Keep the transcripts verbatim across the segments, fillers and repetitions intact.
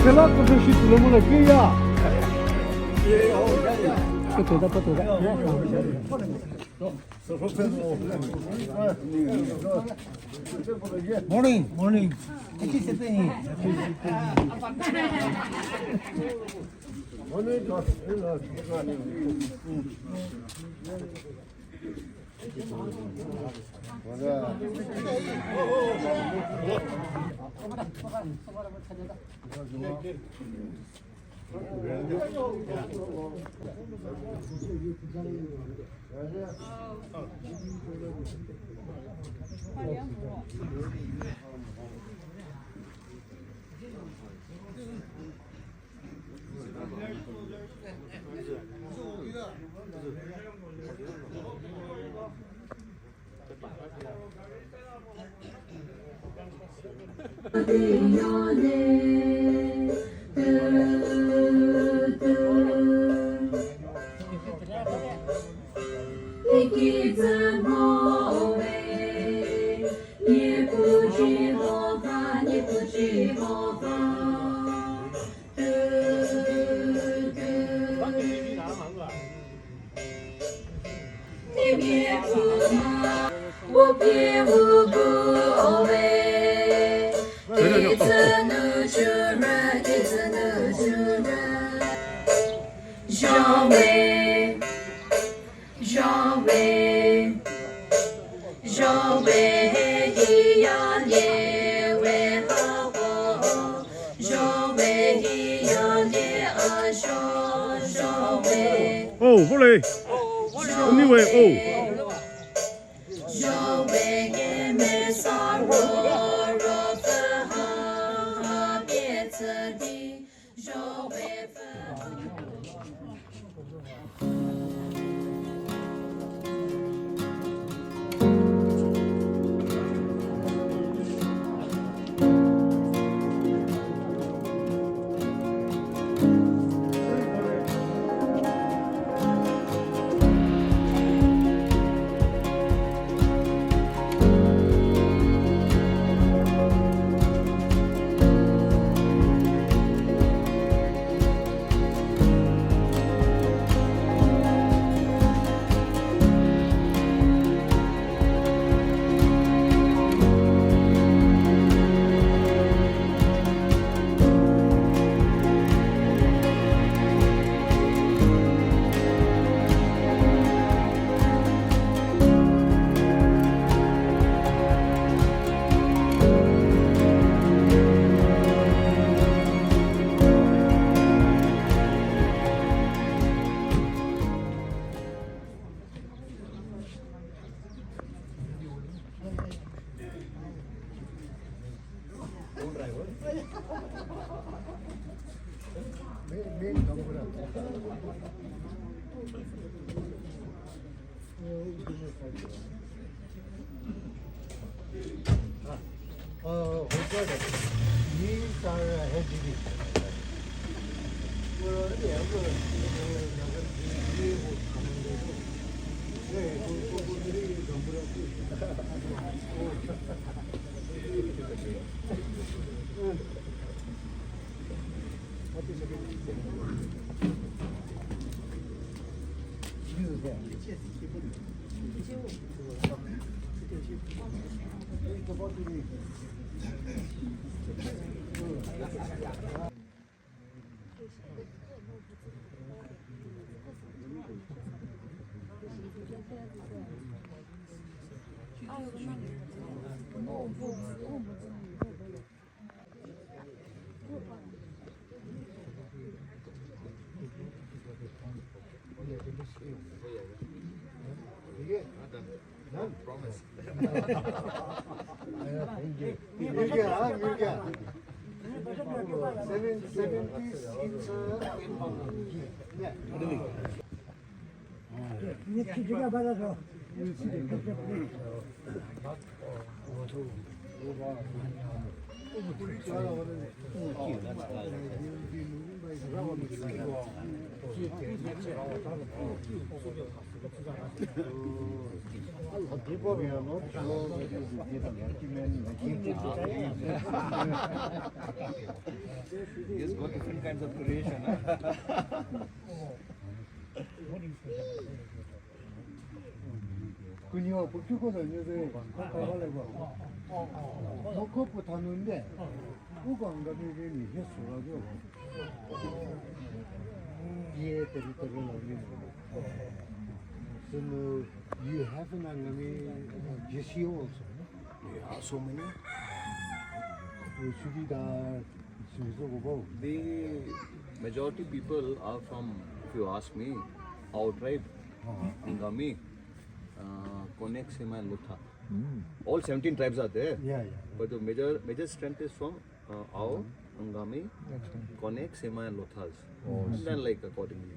Kela ko shi tulo mo le ki ya. Ko to da, ko to da. Morning, morning. Happy Saturday. Oh, volei. Anyway, oh. People, we are not sure whether the data document, the He's got different kinds of creation, huh? Kunyo puo kuko da nyo ze, ko ka ba le ba. Mo ko puo tha nu nde. Uko Angami rei mi hie sü la zo. Ye teri teri la ni. So now you have an Angami, uh, G C O also. Yeah, so many. Uh, Sudidar, Suzuko. The majority people are from, if you ask me, our tribe, uh-huh, Angami, uh, Konek, Sema, Lotha. Mm. All seventeen tribes are there. Yeah, yeah. But the major, major strength is from, uh, Ao, mm-hmm, Angami, next time, Konek, Sema, and Lothas. Oh, I see. And then, like, accordingly.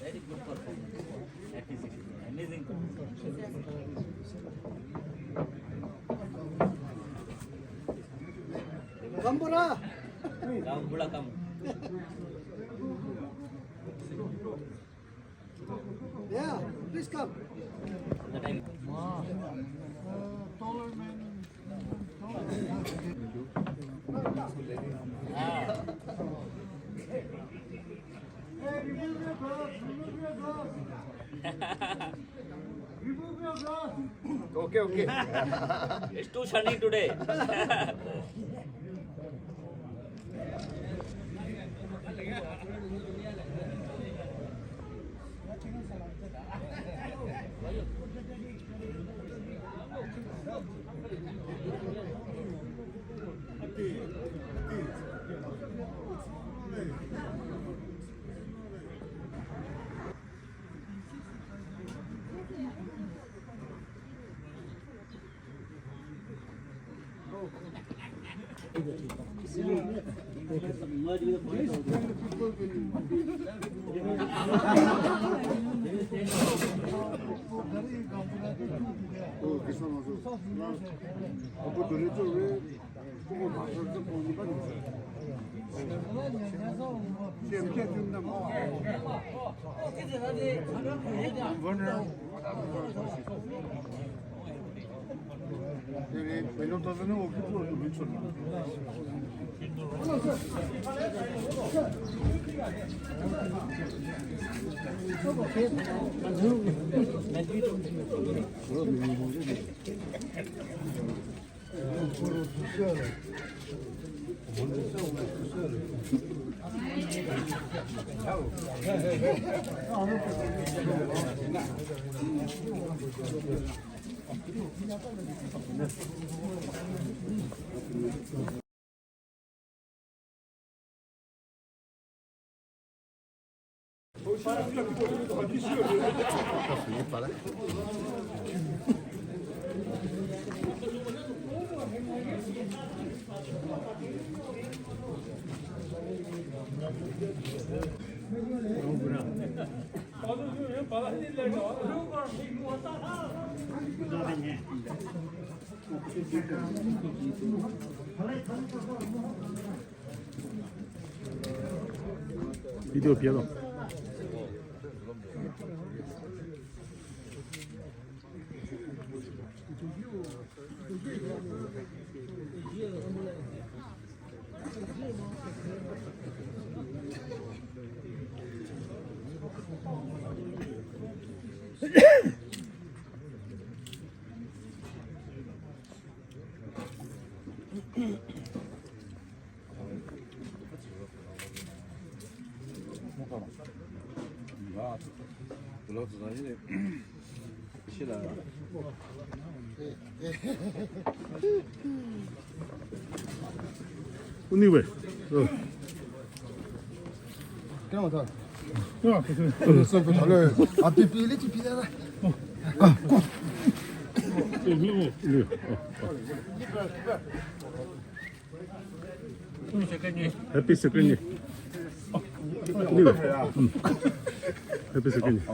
Very good performance. Appreciate. Amazing performance. Come, bura. Come, bura, come. Yeah, please come. The time. Wow. Uh, taller man. Okay, okay. It's too sunny today. Video piano. Anyway. Kena mata. Ya, kese. Sü pe thale. A pipi le ti pi la. Ah, ko. Happy second year. Anyway. Mm. Happy second year.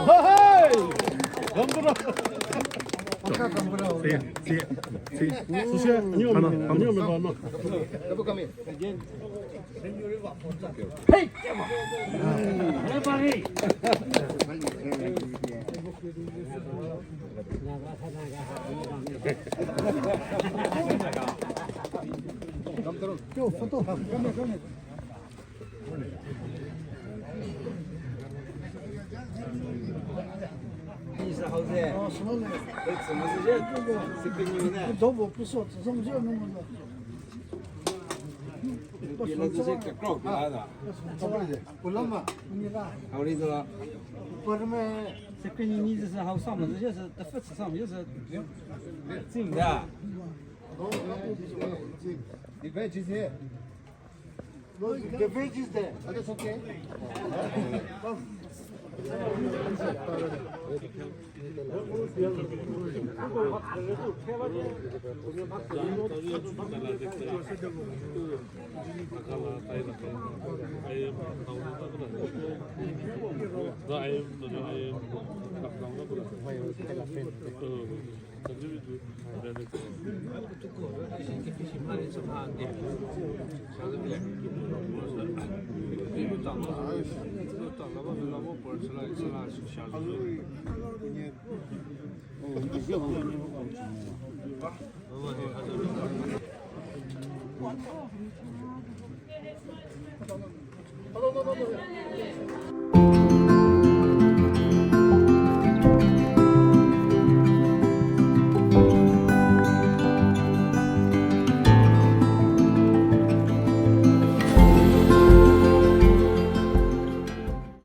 Hey! Ni sü hau ze. Oh, sü le. Sü mezhü ze. Sü kenyi ne. Dobo puso tsü zong ze no mo. Pie la ze kekro pie la da. Ulama. Ni la. Hau ri zo la. Perme. Sü kenyi ni ze hau sa mezhü ze, the first sa mezhü ze. Tsing da. Oh, yeah, this way. Tsing. The veg is here. No, the veg is there. Oh, that's okay.